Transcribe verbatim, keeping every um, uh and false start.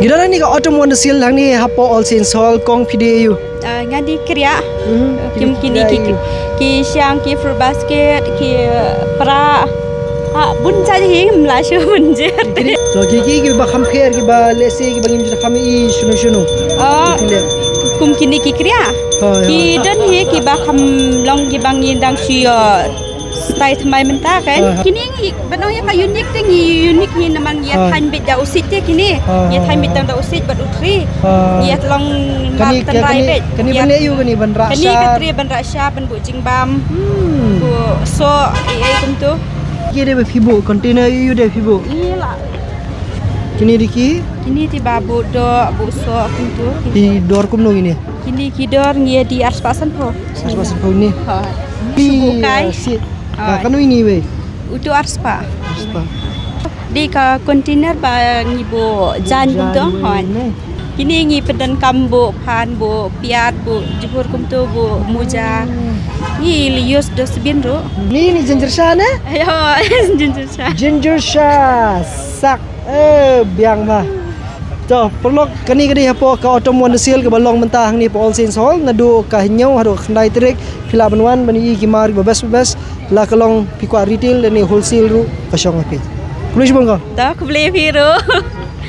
Ida ni ka Autumn Wonder Sale hangne hapoh All Saints Hall, kong phi dei aïu? Ah, nga dei kriah. Hmm, Kim, kini ki, ki, ki shang, ki fruit basket, ki pra. Ah, bun jait hi, mla shu bun jait. Kini, so ki, ki, kiba kham pher, kiba lehse, kiba ngim ju kham i shunu shunu. Oh, ki leh. Kum kini ki kriah. Ha, ha. Ki don hi kiba kham long kiba ngi dang shu ïoh. Style thymmai mynta kan. Ha, ha. Kini ngi ban ong ïa ka unique te ngi unique hi namar ngi ïa thaiñ beit da u siej te kini. Ha, ha, ha. Ngi ïa thaiñ beit tang da u siej bad u thri. Ha. Ngi ïa long mar tynrai beit. Kani ban leh aïu, kani ban rah shar? Kani ka trei ban rah shar, ban buh jingbam. Hmm. Buh soh, ei ei kumtu. Ki dei ba phi buh, container aïu dei phi buh? Ila. Kini dei ki? Kini dei ba buh doh, buh soh kumtu. Ki dor kumno kini? Kini ki dor ngi ïa die arspah sanphew. Arspah sanphew kini? Hooid. Ki, shu buh kai. Ah, si. Ah, hooid. Kano ini wei? Utu arspah. Arspah. Dei ka container ba ngi buh jaiñ kumtu, hooid. Kini ngi pyndonkam buh phan, buh piat, buh jhur kumtu, buh muja. Hmm. Ngi use dustbin ruh. Ni, ni ginger sha ne? Hooid, ginger sha. Ginger sha, sak, eh, biang ma. To, paralok, kani ka dei hapoh ka Autumn Wonder Sale kaba long mynta hangne hapoh All Saints Hall, naduh ka hynñiew haduh ka khyndai tarik, phi lah ban wan ban ïohi ki mar kiba best ba best, la ka long phi kwah retail lane wholesale ruh ka shong ha phi. Khublei shibun kong. To, khublei phi ruh.